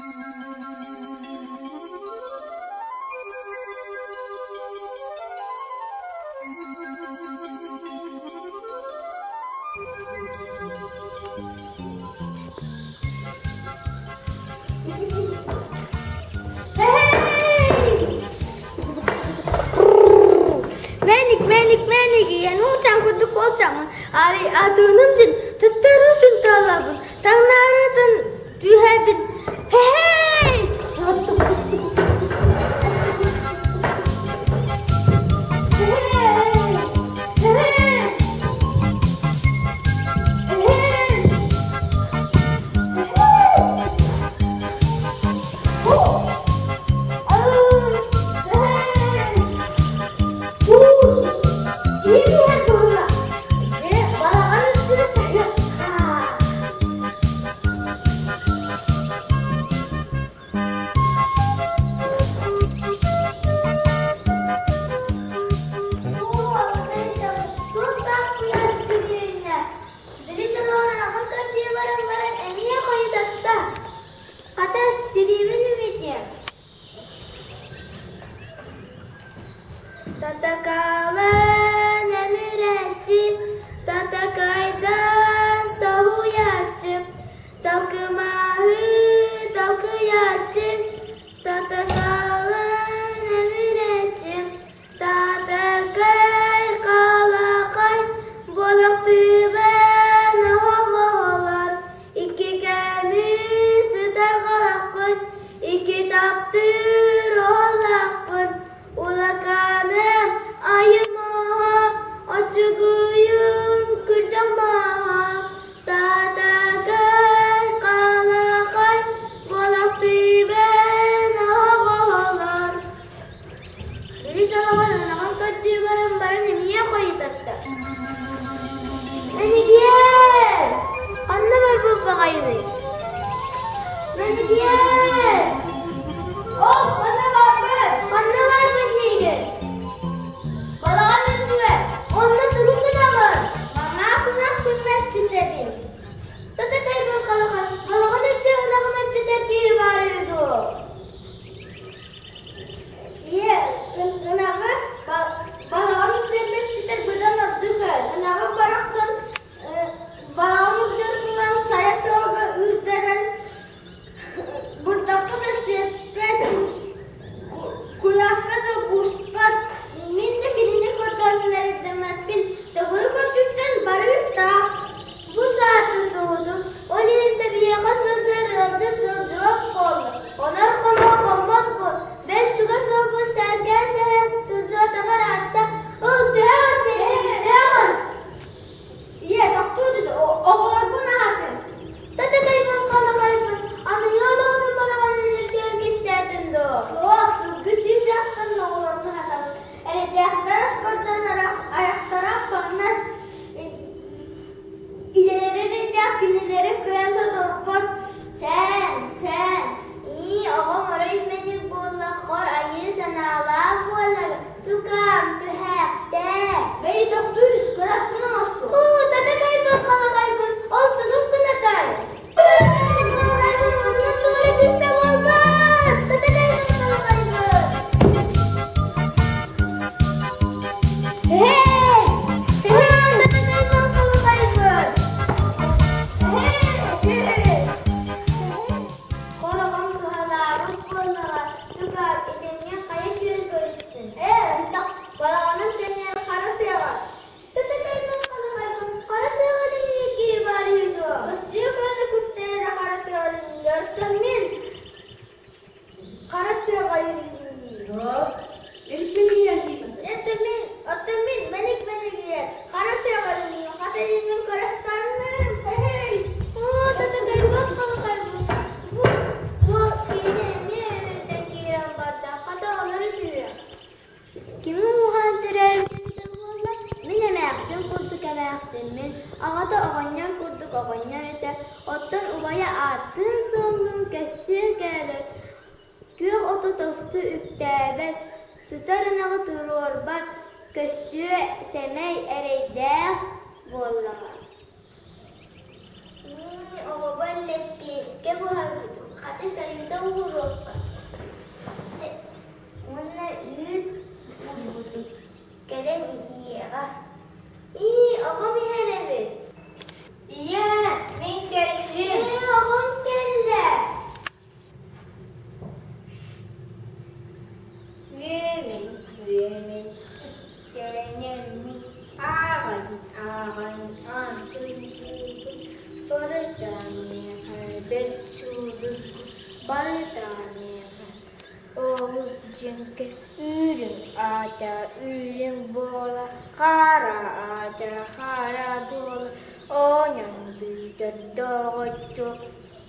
Мэник, мэник, мэник, ийэн уучаҥ курдук уолчаҥмын, атыыным дьин төттөрүтүн таалабын, таҥнаарытын түһэбин, Хэ-хэй! Хата, сириибин үмитиэм. Татакаалаан өмүрээччи, татакайдаан соһуйааччы, талкымааһы талкыйааччы, татакаалаан өмүрээччи, татакай халакай, буолахтыыбын оһоҕоһолор, икки кэми сытар халахпын, икки таптыыр оһоллоохпун, Улаканым айым оһо, оччугуйум күрдьэх мааһа, татакай халакай, буолахтыыбын оһоҕоһолор. Били дьолоҕор ынаҕын көрдүү баран баран эмиэ хойутатта. Мэнигиэр! Ханна барбыт баҕайыный? Мэнигиэр! Ол манна баарбын! Манна баарбын диигин! Балаҕан үрдүгэр! Онно тугу гынаҕын? Маҥаас сынах күммэт сүтэбин. Татакайбын халахан, балаҕан үрдү ынаҕым өттүтэр киһи баар үһү дуо? Ийэ, ынаҕы балаҕан үрдүгэр сүтэр быдан ордук өр. Ынаҕым барахсан балаҕан үрдүгэр туран сайа тыалга үүрдэрэн бырдахха да сиэппэт, куйааска да буспат. Мин да кинини көрдөөн эрэйдэммэппин. Төгүрүк өттүттэн барыыстаах. Бу сааты суутум, ол иһин да биһиэхэ сылдьар ыалдьыт сылдьыбат буолла. Онон хоно хоммот буол. Бэл чугас уолбут сэргээн сэһэн сылдьыбатаҕар ыраатта. Ыл, төһөҕүс кэллигит, төһөҕүс? Ийэ, тохтуу түс, оҕолорбун аһатыҥ. Татакайбын халахайбын, аныгы олоҕунан балаҕанын үрдүгэр кистээтин дуо? Суох, сылгы чыычаахтарын оҕолорун аһатабын. Эрэдээхтэр оскордон айахтара аппаҥнас, Ийэлэрэ эрэйдээх кинилэри кыайан тоторбот, чээн, чээн, ии, оҕом орой мэник буолла, хор айыы санаалаах буоллаҕа, тукаам, түһээхтээ. Бэйи тохтуу түс, кынаппын оҥостуо. Оо, татакайбын халахайбын, ол тунум кынатай. Онно туора түстэ буолбат, татакайбын халахайбын. Хороҕом туһалаабыт буоллаҕа, тукаам итиннэ хайа күөл көрүстүн? Ээ, ынтах, балаҕаным кэннигэр хара тыаҕа. Тататайбын халахайбын, хара тыаҕа дэмниир киһи баар үһү дуо? Көссүү кыаны күртэрэрэ хара тыаҕа дэмниир, оттон мин Хара тыаҕа Это мин, оттон мин мэник мэнигийэр хара тыаҕа үрүҥүн хата илиммин көрө сытанным. Эһэй, оо, татыгайбын халахайбын. Бу, бу киһини эмиэ өрүттэн киирэн барда, хата олору түһүө. Кими уһаан төрөөбүтүн буолла, мин эмээхсин курдук эмээхсиммин, аҕата оҕонньор курдук оҕонньор этэ, оттон убайа ааттыын-суоллуун көссүө кээлэр, күөх оту тосту үктээбэт, сытар ынаҕы туруорбат, көссүө сэмэй эрэйдээх буоллаҕа. Мин оҕобор лэппиэскэ буһарбытым. Хата сарыыта ууруохха уонна үүт уурбутум кэлэн иһиэҕэ. Ии, оҕом иһэр эбит. Ийээ, мин кэллим. Ээ, оҕом кэллэ. Үөмэй, үөмэй, үктэнэммин, ааҕан, ааҕан аантыйбыт, барыта миэхэ бэрт судургу, барыта миэхэ олус дьэҥкэ, үрүҥ аата үрүҥ буола, хара аата хара буола, онон бүтэр доҕоччуок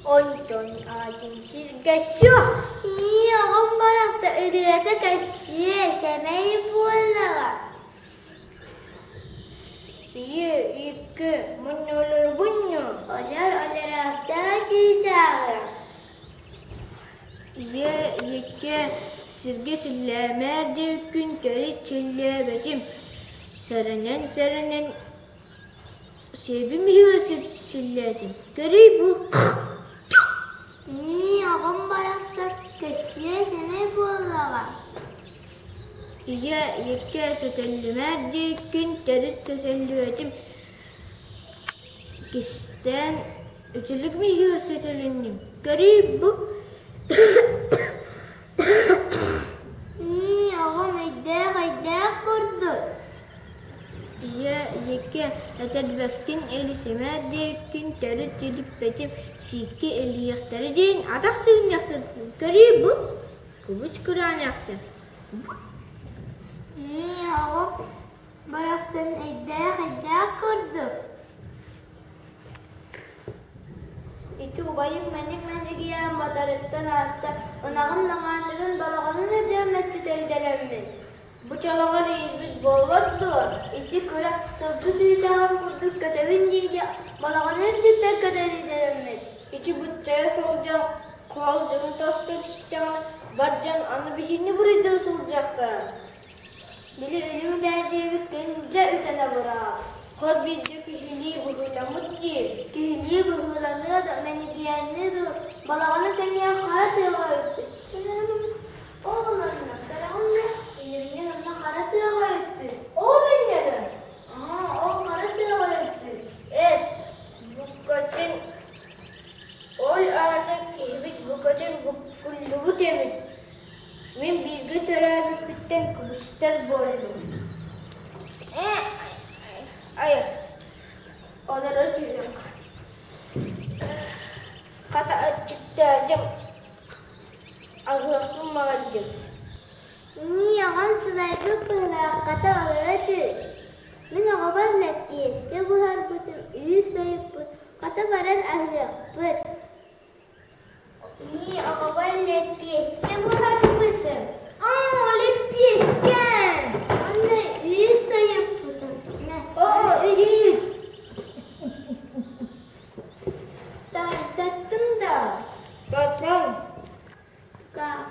Онтон аатын сиргэ суох. Ии, оҕом барахса ырыата көрсүө, сэмэй буоллаҕа. Ийэ, икки, мунньуллубунньу. Олор олороохтоо чыычааҕы. Ийэ, икки, сиргэ силлээмээр диэбиккин төрүт силлээбэтим. Сэрэнэн-сэрэнэн Сиэбим иһигэр силлээтим, көрүй бу Ии, оҕом барахсан көссүө сэмэй буоллаҕа. Ийэ, ийэккэ сөтөллүмээр диэбиккин төрүт сөтөллүбэтим, кистээн үтүлүгүм иһигэр сөтөлүннүм, көрүй бу Ии, оҕом өйдөөх-өйдөөх курдук. Ийэ, ийэккэ этэрбэскин илисимээр диэбиккин төрүт илиппэтим, сииккэ илийиэхтэрэ диэн атах сыгынньах сыттым, көрүүй бу, кубуч кураанахтар. Ии, оҕом барахсан өйдөөх-өйдөөх курдук. Ити убайым мэник-мэнигийээн батарыттан ааста, ынаҕын маҥааччытын балаҕанын үрдүгэр мэччитэрдэрэммин. Бу чолоҕор иирбит буолбат дуо? Ити кыра сылгы чыычааҕын курдук көтөбүн дии-дии балаҕаны үрдүттэн көтөрүдэрэммин. Ичи быччайа сылдьан хоолдьуну тосту түстэҕинэ бар дьон аны биһини буруйдуу сылдьыахтара. Били үрүҥ дээ диэбит күн дьэ үтэнэ быраах. Хор биирдэ киһилии быһыыламмыт дии. Киһилии быһыыланыа да, мэнигийээннии дуу, балаҕаны тэҥиэн хара тыаҕа үппүт. Ол онно көрөҕүн да, үнүрүнньүн онно хара тыаҕа үппүт. Ол инньэ Аа, ол хара тыаҕа үппүт. Эс, букатын ол аата киһибит букатын буккуллубут эбит. Мин бииргэ төрөөбүппүттэн кыбыстар буоллум. Ээ, айа, олоро түһүөххэ. Хата аччыктаатым, аһыахпын баҕардым. Нии, оҕом сылайбыт быһыылаах, хата олоро түр. Мин оҕобор лэппиэскэ буһарбытым, үүс сойуппут, хата баран аһыахпыт. Ии, оҕобор лэппиэскэ буһарбытым. Аа, лэппиэскэ! Уонна үүс сойуппутум. Оо, үүт! Тартаттым да. Тартан.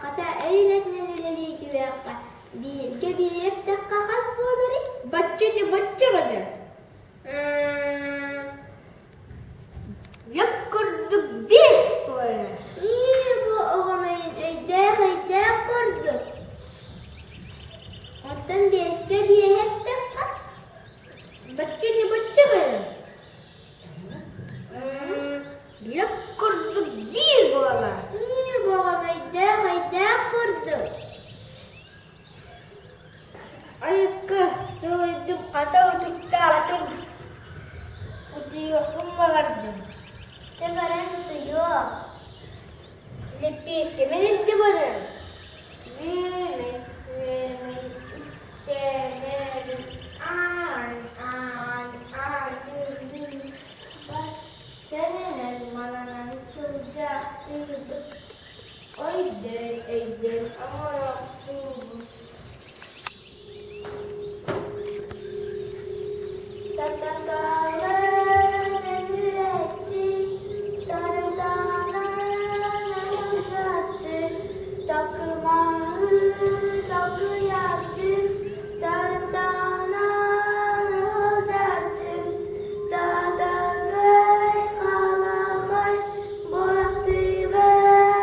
Хата өй үлэтинэн үлэлии түһүөххэ, бииргэ биэрэптэххэ хас буоларый? Бачча бачча бада. Лөк курдук биэс буолар. Ии, бу оҕом өйдөөх-өйдөөх курдук. Оттон биэскэ биэһи эттэххэ? Бачча бачча бада. Лөк курдук биир буолар. Ии, бу оҕом өйдөөх-өйдөөх курдук. Айыкка сылайдым, хата утуктаатым, утуйуохпун баҕардым. Чэ баран утуйуох. Лэппиэскэбин илдьэ барыам. Үөмэй, үөмэй, үктэнэбин, аан, аан, аатырбын, сэнэнэн мананан сылдьаахтыыбыт, өйдөөн, өйдөөн оҥороохтуубут. Татакаалаан өлүөччү, тарытаалаан ылдьааччы, такымаһы такыйааччы, тарытаалаан ылдьааччы, татакай халахай буолахтыыбын.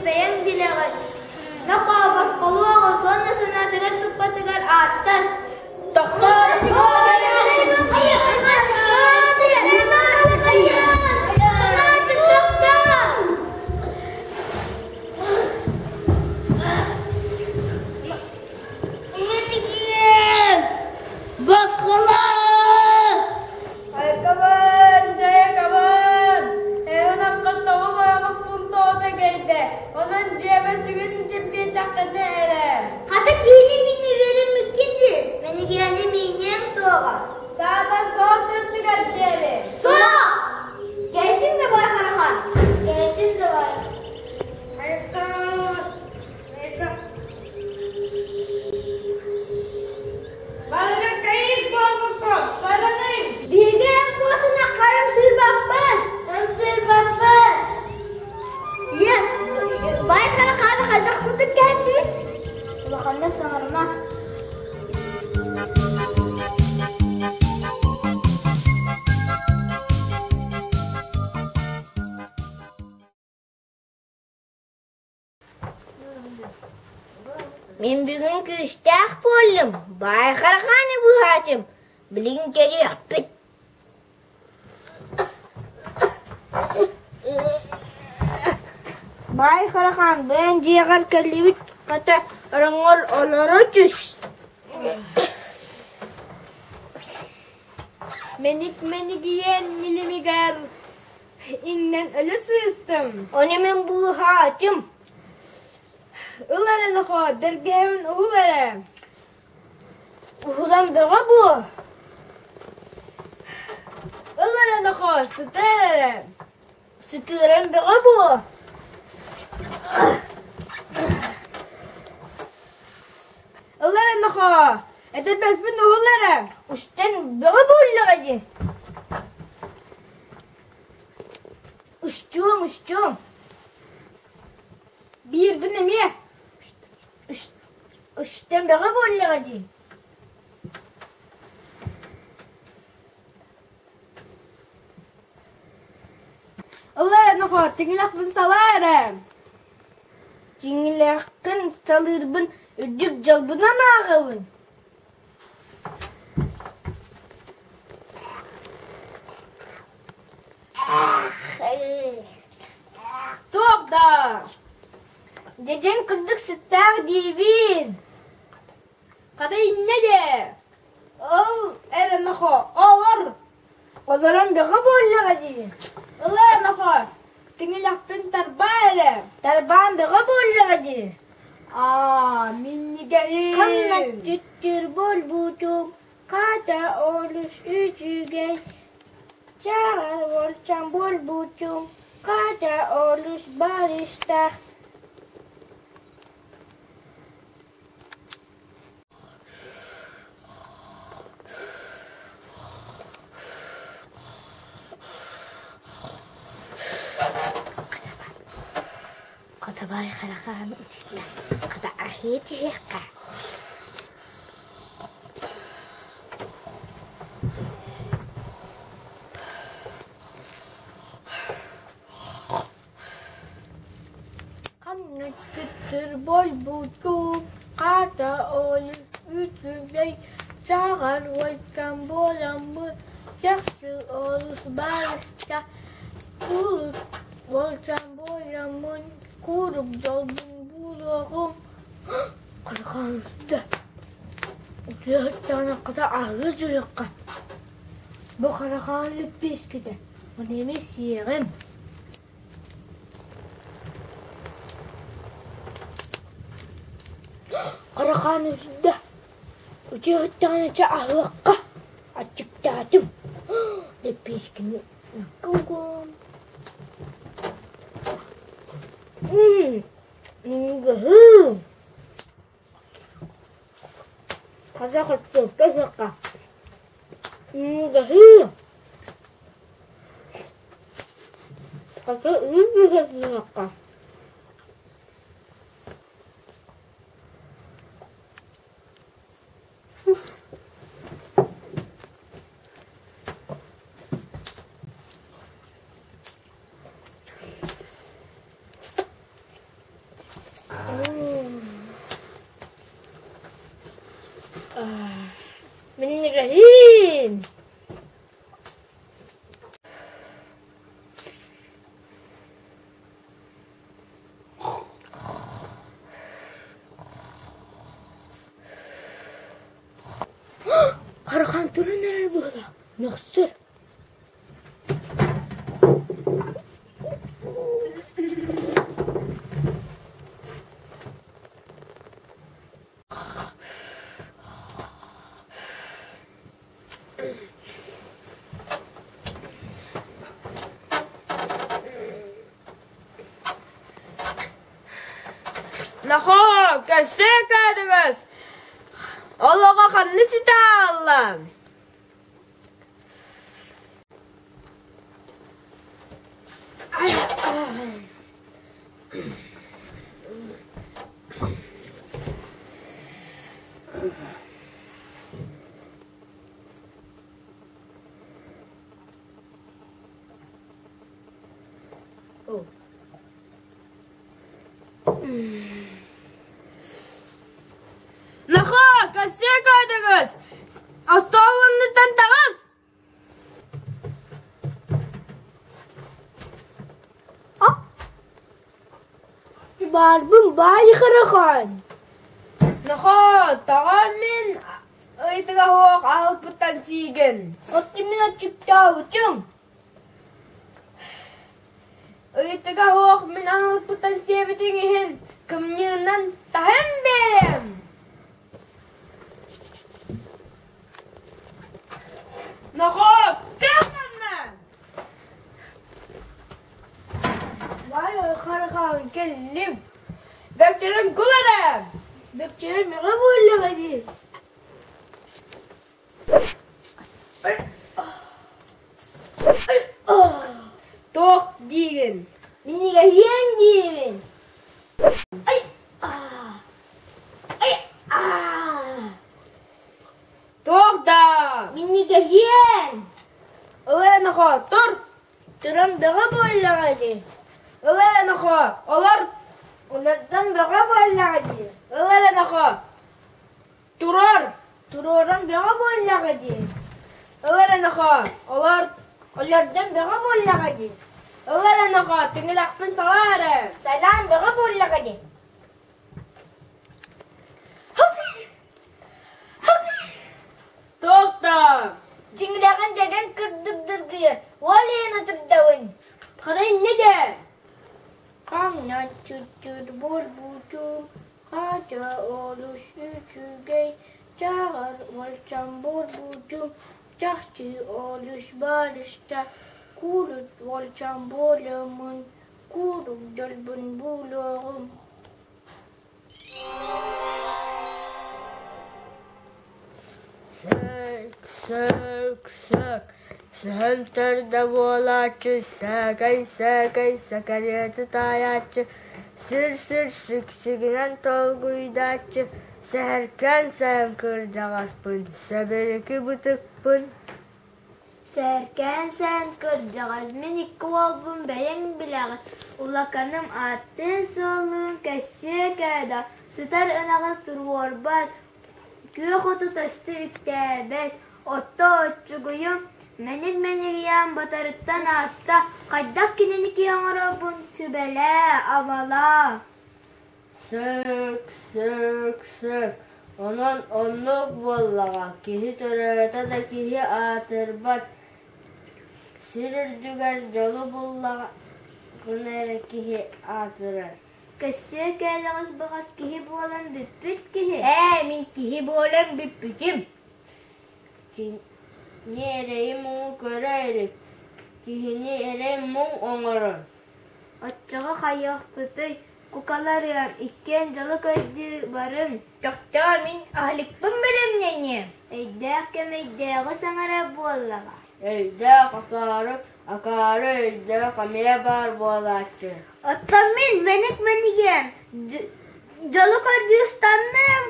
бэйэҥ билэҕин. Нохоо, босхолуоҕу сонно санаатыгар туппатыгар ааттас. Айкабын, дьайыкабын! Эһэн аккын тоҕус ойоҕоспун тоҕото кэйдэ, онон дьиэбэ сүгүн дьимпиэтэххинэ эрэ. Хата киһини минни үөрэммиккин дии, мэнигиэни мииниэҥ суоҕа. Саата суол тыртыгар диэри. Суох! Кэлтин да бай харахан. Кэлтин да бай. Айка, айка. Балыгы кэйик буолбуккун, сарынай! Биһиги эн харым сыырбаппын, ымсыырбаппын. Ийэ, бай харахааны хайдах курдук кэһэттибит? Улаханнык саҥарыма. Мин бүгүн күүстээх буоллум, баай харахааны быыһаатым, билигин кэлиэхпит. Баай Харахаан бэйэҥ дьиэҕэр кэллибит, хата ороҥҥор олоро түс. Мэник мэнигийэн нилимигэр Иҥнэн өлө сыыстым. Ону мин быыһаатым. Ыл эрэ нохоо, бэргэһэбин уһул эрэ. Уһулан бөҕө буо. Ыл эрэ нохоо, сытыар эрэ. Сытыаран бөҕө буо. Ыл эрэ нохоо, этэрбэспин уһул эрэ. Устан бөҕө буоллаҕа дии. Устуом, устуом. Биирбин эмиэ. Устан бөҕө буоллаҕа дии. Ыл эрэ нохоо, тиҥилэхпин салаа эрэ. Тиҥилэххин салыырбын үрдүк дьолбунан ааҕабын. Туох да Дьэдьэн курдук сыттаах диибин. Хата инньэ диэ. Ол эрэ нохоо, олор. Олорон бөҕө буоллаҕа дии. Ыл эрэ нохоо, тиҥилэхпин тарбаа эрэ. Тарбаан бөҕө буоллаҕа дии. Аа, минньигэһин. Хамначчыттыр буолбутум, хата олус үчүгэй. Чаҕар уолчаан буолбутум, хата олус барыстаах. Хотобой харахаан итиннэ хата аһыы түһүөххэ. Ханна буолбутум, хата олус үчүгэй, саҕар уолчаан буоламмын, чахчы олус барыста, кулут уолчаан буоламмын, куруук дьолбун булуоҕум. Харахаанста утуйа хата аһыы дьуйахха. Бу харахаан лэппиэскэтэ, ону эмиэ сиэҕим. Харахаан үсдэ, утуйа чэ аһыахха, аччыктаатым. Лэппиэскэни уккугум. Мм, Хата хортуоппа сыахха. Мм, Хата үүт быһыахха. Харахан туран эрэр быһыылаах, мөхсөр. Нохоо, көрсө каадыгыс! Олоҕо ханна ситэ аалла? Нохоо, көрсө каадыгыс! Остуол оннуттан таҕыс! Баарбын баай харахан. Нохоо, тоҕо мин ыйытыга суох аһылпыттан сиигин? Оттон мин аччыктаабытым. Ыйытыга суох мин аһылыкпыттан сиэбитиҥ иһин кымньыынан таһым биэриэм. Нохоо, ким манна? Баай харахан кэллим. Бөкчөрүм кул эрэ. Бөкчөрүм мөҕө буоллаҕа дии. Туох диигин? Минньигэһиэн диибин. Туох да? Минньигэһиэн! Ыл эрэ нохоо, тур! Туран бөҕө буоллаҕа дии. Ыл эрэ нохоо, олор! Олордон бөҕө буоллаҕа дии. Ыл эрэ нохоо, Турар! Туруоран бөҕө буоллаҕа дии. Ыл эрэ нохоо, олор Олордон бөҕө буоллаҕа дии. Ыл эрэ нохоо, тыҥырахпын салаа эрэ. Салаан бөҕө буоллаҕа дии. Туох да? Дьиҥнээҕин дьэгэн кырдык дыргыйар, ол иһин ытырдабын. Хана инньэ дэ. Хамнан чуччур буолбутум, Хата олус үчүгэй, Чаҕар уолчаан буолбутум, Чахчы олус барыста, Курут уолчаан буоламмын, Куруук дьолбун булуоҕум. Сөк, сөк, сөк, Сэһэн төрдө буолааччы, сээкэй, сээкэй, сэкэриэти таайааччы, сир-сир сиксигинэн толгуйдааччы, сэһэркээн сэһэн кырдьаҕаспын, сэбирики бытыкпын. Сээркээн сээн кырдьаҕас, мин икки уолбун бэйэҥ билэҕин, улаханым ааттыын-суоллуун кэссиэ кээдэ, сытар ынаҕы туруорбат, күөх оту тосту үктээбэт, отто оччугуйум мэник-мэнигийээн батарыттан ааста, хайдах кинини киһи оҥоробун сүбэлээ, абалаа Сөк, сөк, сөк, онон оннук буоллаҕа, киһи төрөөтө да киһи аатырбат, сир үрдүгэр дьолу буллаҕына эрэ киһи аатырар. Көссүө кээлэҕис баҕас киһи буолан бүппүт киһи. Ээ, мин киһи буолан бүппүтүм. Кини эрэйи-муҥу көрө илик, киһини эрэй-муҥ оҥорор. Оччоҕо хайыахпытый, кукаларыам, иккиэн дьолу көрдүү барыҥ. Тохтоо, мин аһылыкпын бэлэмнэниэм. Өйдөөх кэм өйдөөҕү саҥарар буоллаҕа. Өйдөөх акаары, акаары өйдөөх эмиэ баар буолааччы. Оттон мин мэник-мэнигиэн дьолу көрдүү ыстанным.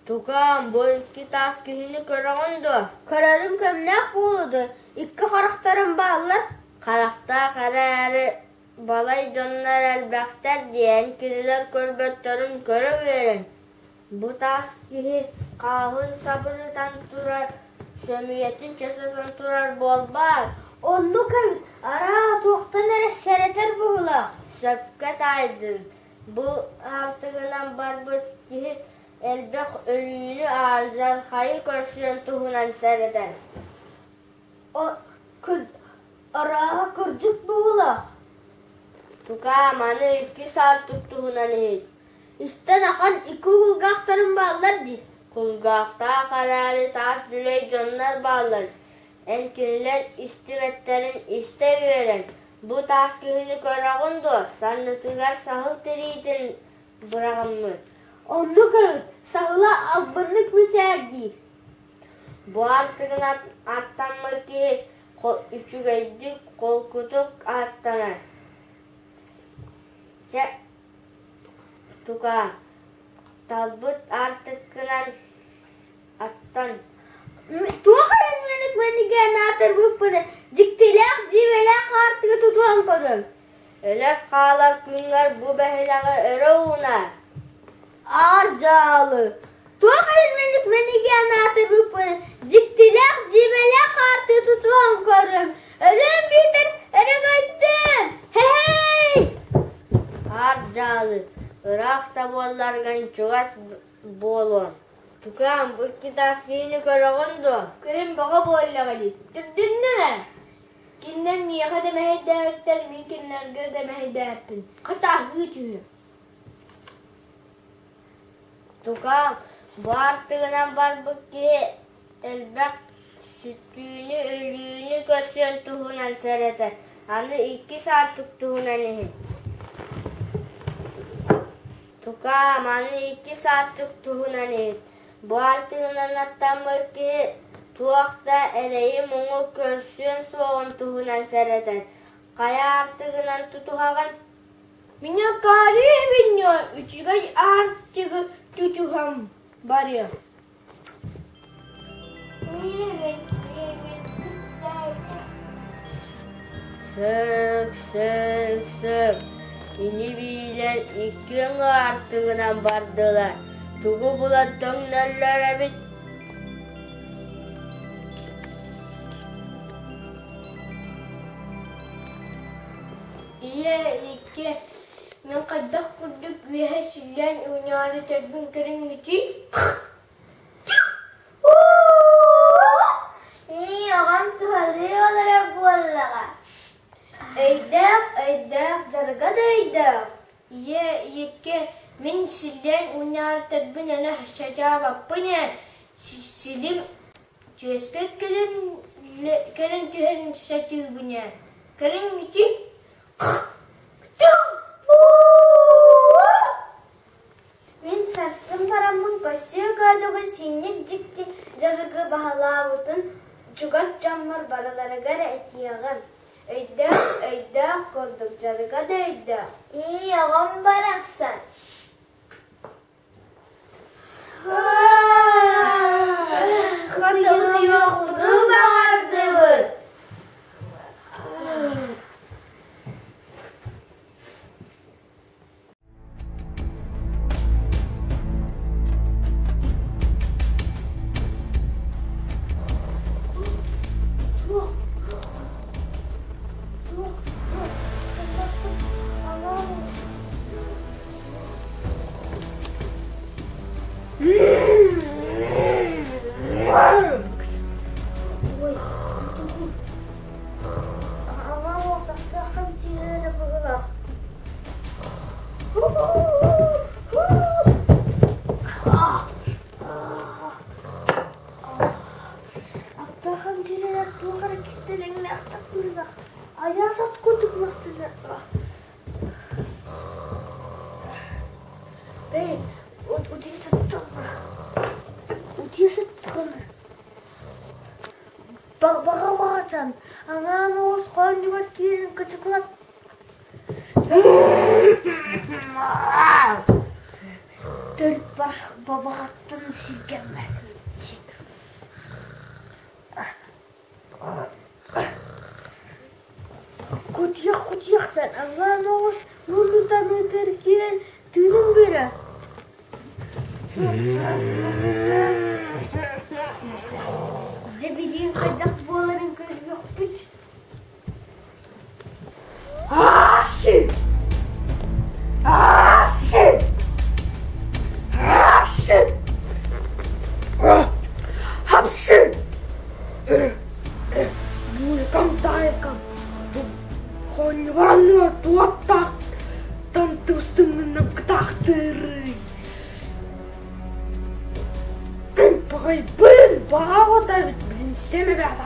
Тукаам, бу икки таас киһини көрөҕүн дуо? Көрөрүм көмнөх буолуду, икки харахтарым бааллар. Харахтаах эрээри балай дьоннор элбэхтэр диэн кинилэр көрбөттөрүн көрө үөрэн, бу таас киһи хааһын сабырытан турар, сөмүйэтин чөсөтөн турар буолбаат? Оннук эбит, араа туохтан эрэ сэрэтэр быһыылаах. Сөпкө таайдын, бу аартыгынан барбыт киһи. элбэх өлүүнү алдьархайы көрсүөн туһунан сэрэтэр. Арааһа кырдьык быһыылаах. Тукаа, маны иккис аартык туһунан иһит. Истэн ахан икки кулгаахтарым бааллар дии. Кулгаахтаах эрээри таас дьүлэй дьоннор бааллар. Эн кинилэр истибэттэрин истэ үөрэн, бу таас киһини көрөҕүн дуо, саннытыгар саһыл тириитин быраҕыммыт. Оннук эбит, саһыла албыннык мичээрдиир. Бу аартыгынан аттаммыт киһи үчүгэйдик, холкутук ааттанар. Чэ, тукаа, талбыт аартыккынан аттан. Туох эрэ мэник мэнигээн аатырбыппын дьиктилээх дьиибэлээх аартыгы тутуһан көрөр. Өлөр хаалар күҥҥэр бу бэһилэҕи өрө уунаар. Аар дьаалы, туох иһин мэник мэнигээн аатырбыппын дьиктилээх дьиибэлээх аартыгы тутуһан көрүөм, өлүөм биитэр өрөгөйдүөм, һэ-һэй! Аар дьаалы, ыраах да буолларгын чугас буолуоҥ. Тукаам, бу икки таас киһини көрөҕүн дуо? Көрөн бөҕө буоллаҕа дии, түрдүннэр ээ. Кинилэр миэхэ да мэһэйдээбиттэр, мин кинилэргэ да мэһэйдээппин. Хата аһыы түһүөм. Тукаам, бу аартыгынан барбыт киһи элбэх сүтүүнү, өлүүнү көрсүөн туһунан сэрэтэр. Аны иккис аартык туһунан иһин. Тукаам, аны иккис аартык туһунан иһит. Бу аартыгынан аттаммыт киһи туох да эрэйи-муҥу көрсүөн суоҕун туһунан сэрэтэр. Хайа аартыгынан тутуһаҕын? Мин акаары эбинньэ үчүгэй аартыгы тутуһан барыам. Сөк, сөк, сөк, ини-биилэр икки өҥө аартыгынан бардылар, тугу булан төҥнөллөр эбит Ийэ, икки, мин хайдах курдук үөһэ силлээн уунньаары төрбүн көрүҥҥүтүй? Ии, оҕом туһалыы олорор буоллаҕа. Өйдөөх, өйдөөх, дьарыга да өйдөөх. Ийэ, ийэккэ, мин силлээн уунньаартарбын аны сатаабаппын ээ, силим түөспэр кэлэн кэлэн түһэн сатыыбын ээ. Көрүҥҥүтүй? Мин сарсын бараммын көрсүө көөдөҕү синньик дьикти дьарыгы баһылаабытын чугас дьоммор барыларыгар этиэҕим. Өйдөөх, өйдөөх курдук дьарыга да өйдөөх. Ии, оҕом барахсан. Хотуйуохпутун баҕардыбыт. Суох, суох, суох, аҥаар Ой, аҥаар уосахтааххын тиэрэ быһыылаах. Аттаахым тиэрэлэр туох эрэ кистэлэҥнээхтэр быһыылаах. Айаас ат курдук махтанар. Эй, утуйа сыттым. Утуйа сыттым. Баҕа баҕатан, аҥаан оҕус хоонньугар киирэн кычыкылат Төрүт бабаҕаттан сиргэммэт Кутуйах кутуйахтан аҥаан оҕус муннутаныытыгар киирэн тыынын быара Дьэ билигин хайдах буоларын көрүөхпүт Ашы! Ашы! Ашы! Тустуҥҥунан кытаахтыырый? Баҕайбын, баҕа эбит, билинсэм эбээт.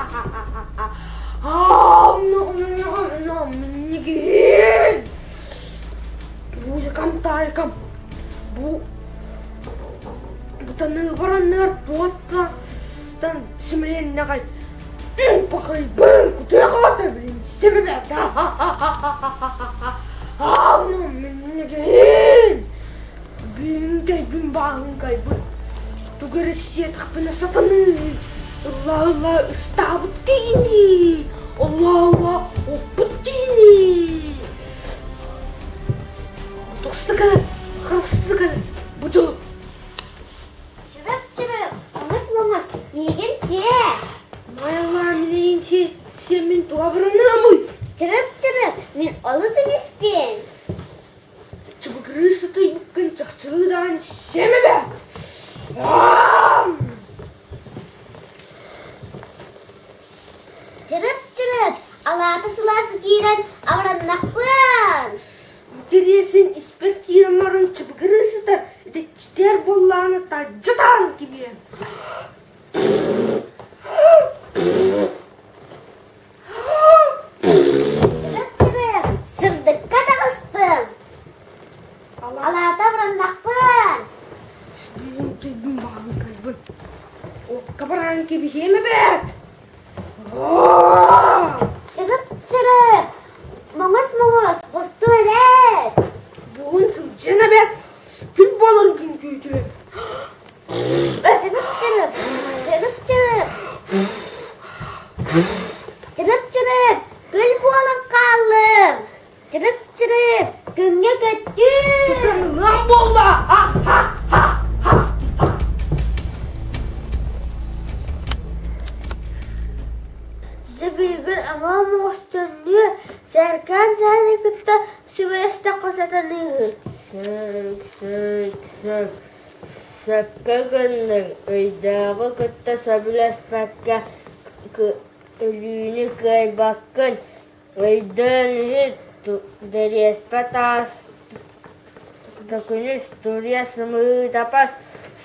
Минньигин! Буйакам таайкам, бу бутаныыбар анныгар туоттаахтан симэлиннэҕэй. Баҕайбын, кутуйах билинсэм эбээт. Минньигин! Бүүҥкэйбин бааһыҥкайбын, тугу эрэ сиэтэхпинэ сатаныы, ылла-ылла ыстаабыт киһини, ылла-ылла оппут киһини. Тостыканы, харыстыканы, бу дьыл. Чырып-чырып, оҥос-моҥос, миигин сиэ! Майалаа миигин сиэ, сиэ мин туга бараныамый? Чырып-чырып, мин олус эмиспин. Чыбыгырыы сытыйбыккын чахчылыы даҕаны сиэм эбээт! Чырып-чырып, алаата сылаас киирэн абыраннахпын! Кириэсин испэр киирэн баран чыбыгырыы сытар, итиччитигэр буоллаҕына таһырдьа таһан кибиэн. Чырып-чырып, сырдыкка таҕыстым! Алаата абыраннахпын! Бүгүн баҕаҥкайбын. Окка баран кэбиһиэм эбээт! Чырып-чырып, моҥос-моҥос, устуу эбээт! Бүгүн сылдьан эбээт, күн буоларын күн күүтүөм. Чырып-чырып, чырып-чырып. Чырып-чырып, күл буолан хааллым. Чырып-чырып, күҥҥэ көттүм. Тутанылыам буолла! Дьэ билигин аҥаа моҕус төннүө, сээркээн сэһэни кытта сүбэлэстэххэ сатаныыһы. Сөк, сөк, сөк. Сөпкө гынныҥ, өйдөөҕү кытта сөбүлэспэккэ өлүүнү кыайбаккын, өйдөөн иһит, дэриэспэ таас төкүнүс, туруйа сымыытапас,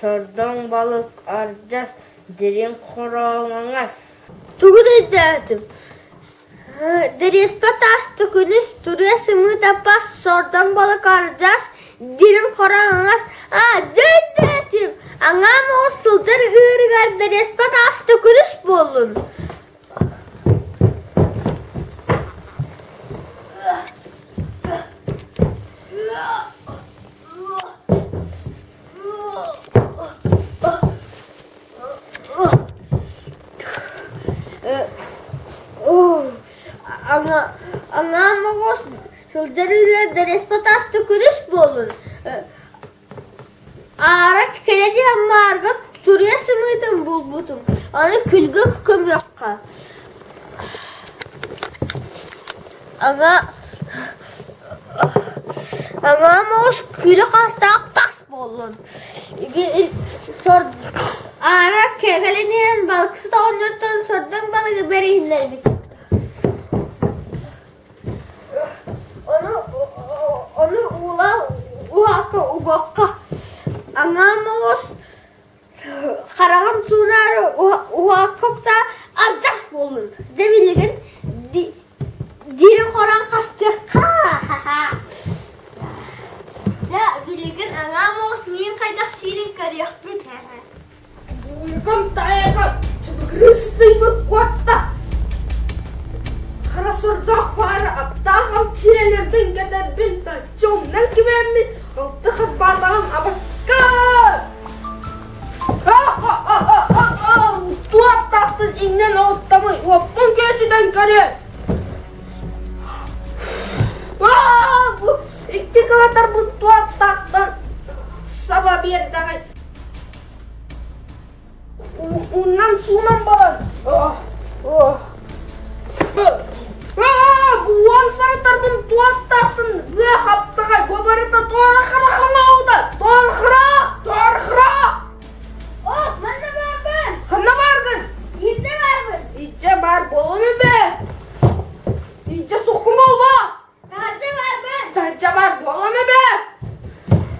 сордоҥ балык ардьас, дириҥ хороҥоҥос Тугу да өйдөөтүм Дэриэспэ таас төкүнүс, туруйа сымыыт аппас, сордоҥ балык ардьас, дириҥ хороҥ аҥас, аа, дьэ өйдөөтүм, аҥаа моҕус сылдьар ыырыгар дэриэспэ таас төкүнүс буоллун Аҥаа моҕус сылдьар ыырыгар дэриэспэ таас төкүнүс буоллун Аара кэлэ түһэн маарга туруйа сымыытын булбутум, аны күлгэ көмүөххэ Аҥаа аҥаа моҕус күлү хастаах тас буоллун Аара кэлэн иһэн балыксыт оҕонньортон сордоҥ балыгы бэриһиннэрбит Ону ону уула уһаакка угуохха аҥаан оҕус хараҕын суунаары уһаакка уктаа ардьас буоллун дьэ билигин дириҥ хороон хастыахха Дьэ билигин аҥаа моҕус миин хайдах сиирин көрүөхпүт Буйукам таайака чыбыгырыы сытыйбыт куотта. Хара сордоох баара аптаах алчиэлэрбин кэтэрбин таччы умнан кибээммин алты харбаатаҕым абакка! Туох таахтан иҥнэн оттамый уоппун күөчүтэн көрүө! Бу икки кылатарбын туох таахтан саба биэрдэҕэй Уунан суунан баран Буон саратарбын туоттаахтын быа хаптаҕай бу барыта туора хараҕын туора туора О, манна баарбын! Ханна бааргын? Иирдэ баарбын! Иирдэ баар буолуом үбэ! Иирдэ суккун буолба! Таһырдьа баарбын! Таһырдьа баар буолуом үбэ!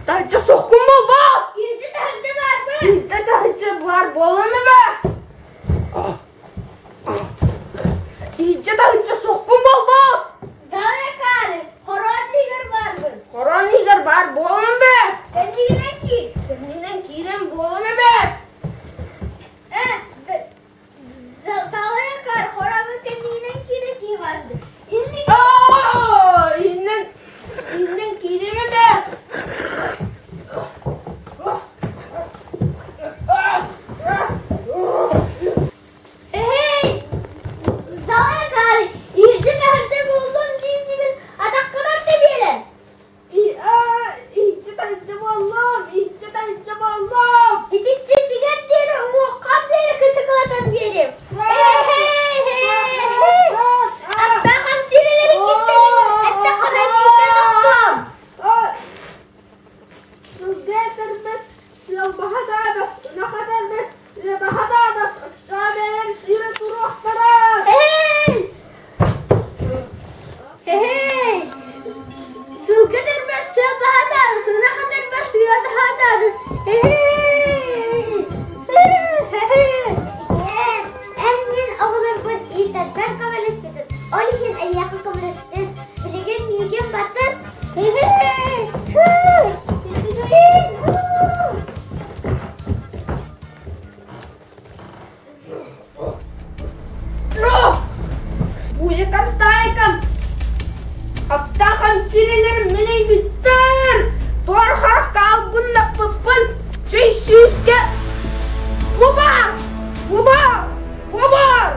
Таһырдьа сохкун буолбаат! Иһирдьэ таһырдьа баарбын! Иһирдьэ таһырдьа баар буолан эбэ! Иһирдьэ таһырдьа сохкун буолбаат! Далай акаары, хороон иһигэр баарбын! Хороон иһигэр баар буолан эбэ! Кэннигинэн киир! Кэннинэн киирэн буолан эбэ! Э, Далай акаары, хороонун кэннигинэн киирэн киһи барды. Иннигин Иһинэн иһинэн киирим эбэ! Эһэй! Далай акаары, иһирдьэ-таһырдьа буоллум дииллигин атаххынан тэбиэлэн! Иһирдьэ-таһырдьа буоллум, иһирдьэ-таһырдьа буоллум! Итиччэ тигэр диэри уҥуоххар диэри кычыкылатан биэриэм! Эһэй! Аттаах амчирэлэрин кистэлэҥин эттэххинэ миигин охтуом! Сылгы этэрбэт, сыалбаһа даадас, ынах этэрбэт, ыадаһа даадас, оччоҕо бэйэм сүүрэ туруохтара! Эһэй! Эһэй! Сылгы этэрбэт, сыалбаһа даадас, ынах этэрбэт, ыадаһа даадас! Эһэй! Эн мин оҕолорбун иитэрбэр көмөлөспүтүм, ол иһин эйиэхэ көмөлөстүм. Билигин миигин батыс. Буйакам таайкам, аптаахам чирилэр мэлийбиттэр, туор харахха албыннаппыппын, чэй сүүскэ бу баар, бу баар, бу баар!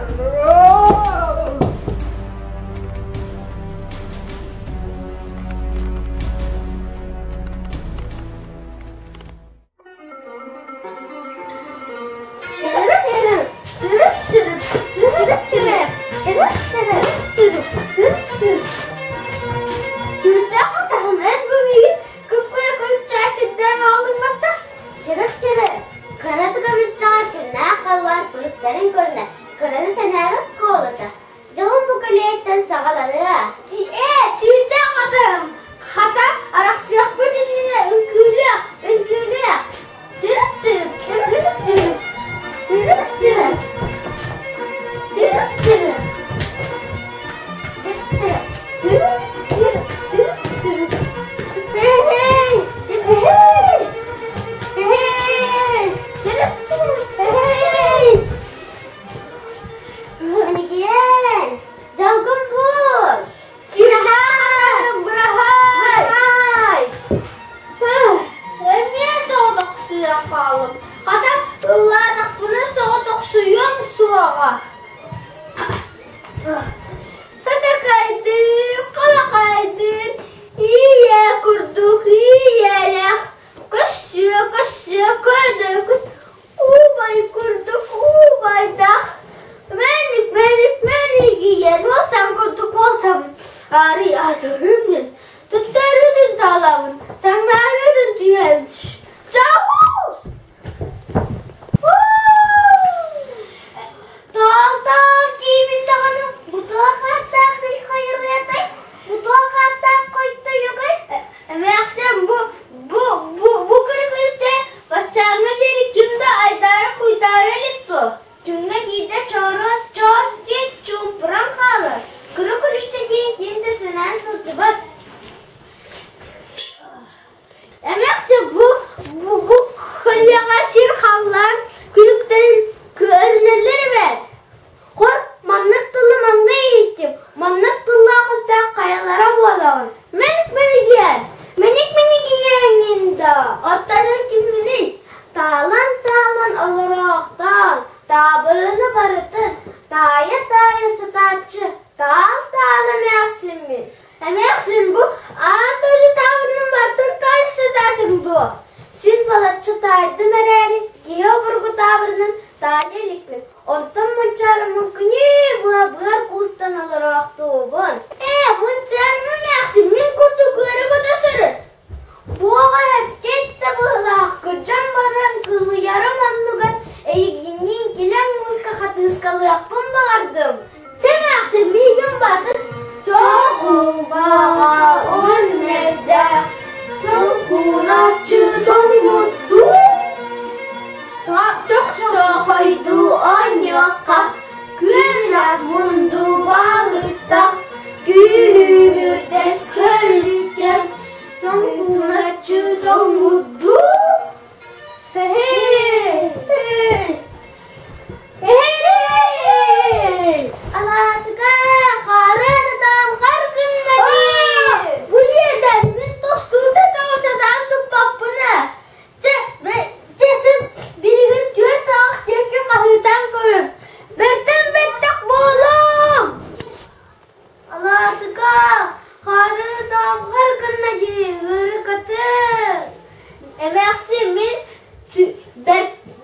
Эмээхсин, мин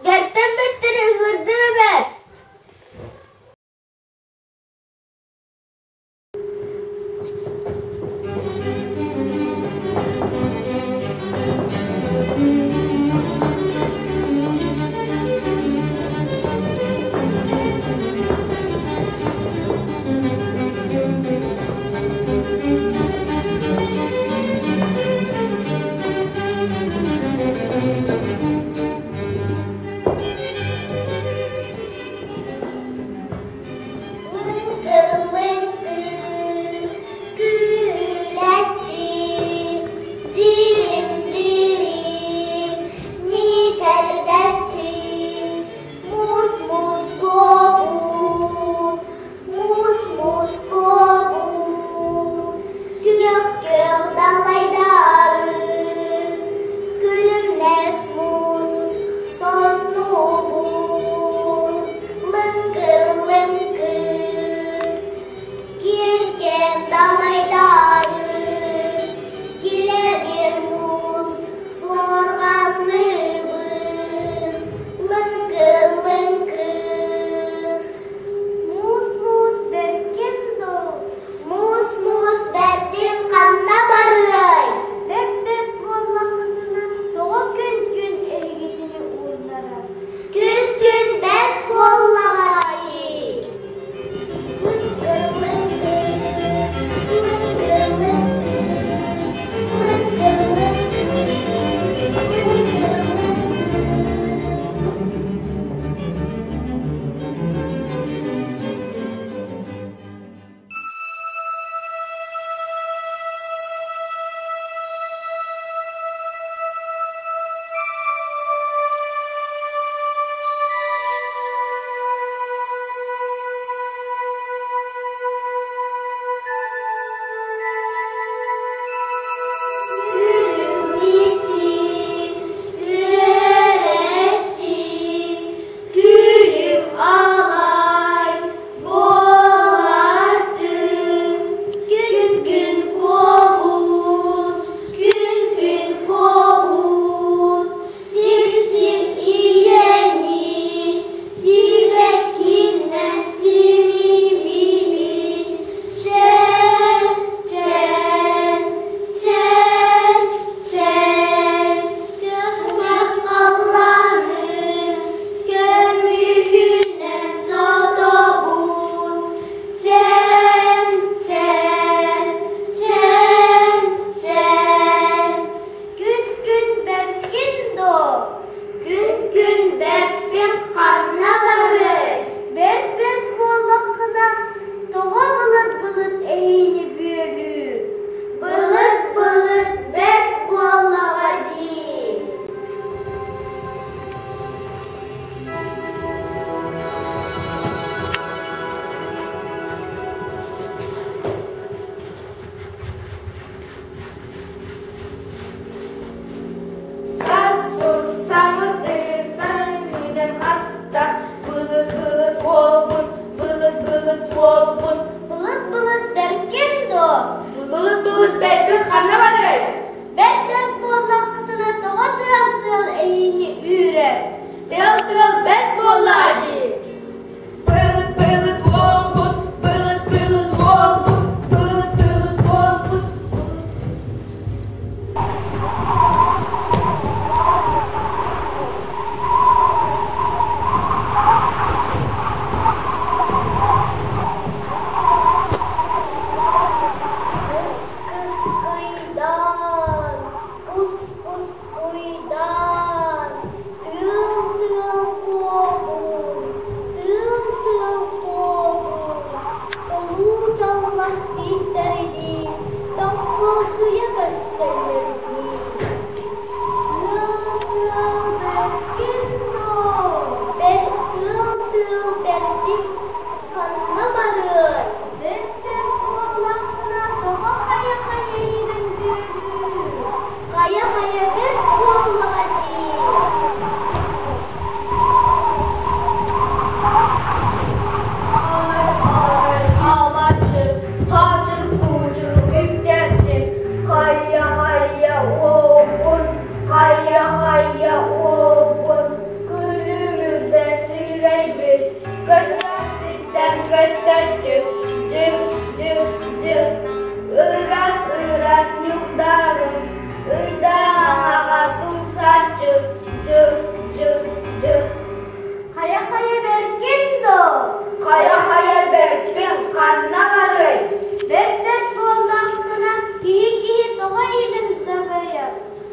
бэртэн бэртэри ыҥырдым эбээт.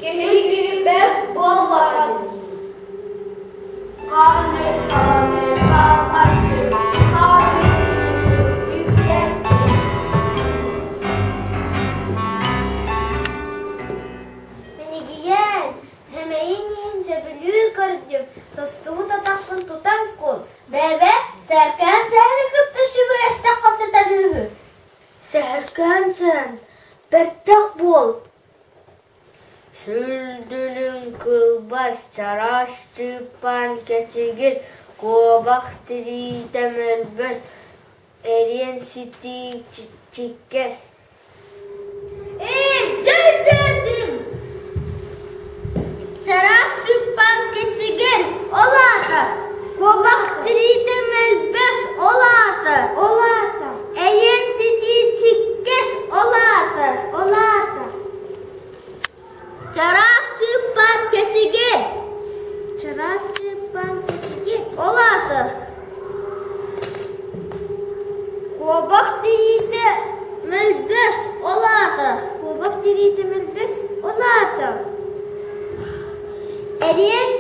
Киһи киирбэт буоллаҕа дии. Хааны хааны хаалааччы, хааны үктээччи. Минигийээн, сэмэйин иһин сөбүлүү көрдүм, тостубут атахпын тутан кул. Бэбэ, сэркээн сэһэни кытта сүбэлэстэххэ сатаныыһы. Сэһэркээн сэһэн, бэртэх буол. Сүлдүлүн кылбас, чараас чыыппаан кэчигир, куобах тириитэ мөлбөс, эриэн ситии чиккэс. Ээ, дьэ-дьэ-дьим! Чараас чыыппаан кэчигир, ол аата, куобах тириитэ мөлбөс, ол аата, ол аата, эриэн ситии чиккэс, ол аата, ол аата. Чараас чыыппаан кэчигир. Чараас чыыппаан кэчигир. Ол аата Куобах тириитэ мөлбөс, ол аата Куобах тириитэ мөлбөс, ол аата Эриэн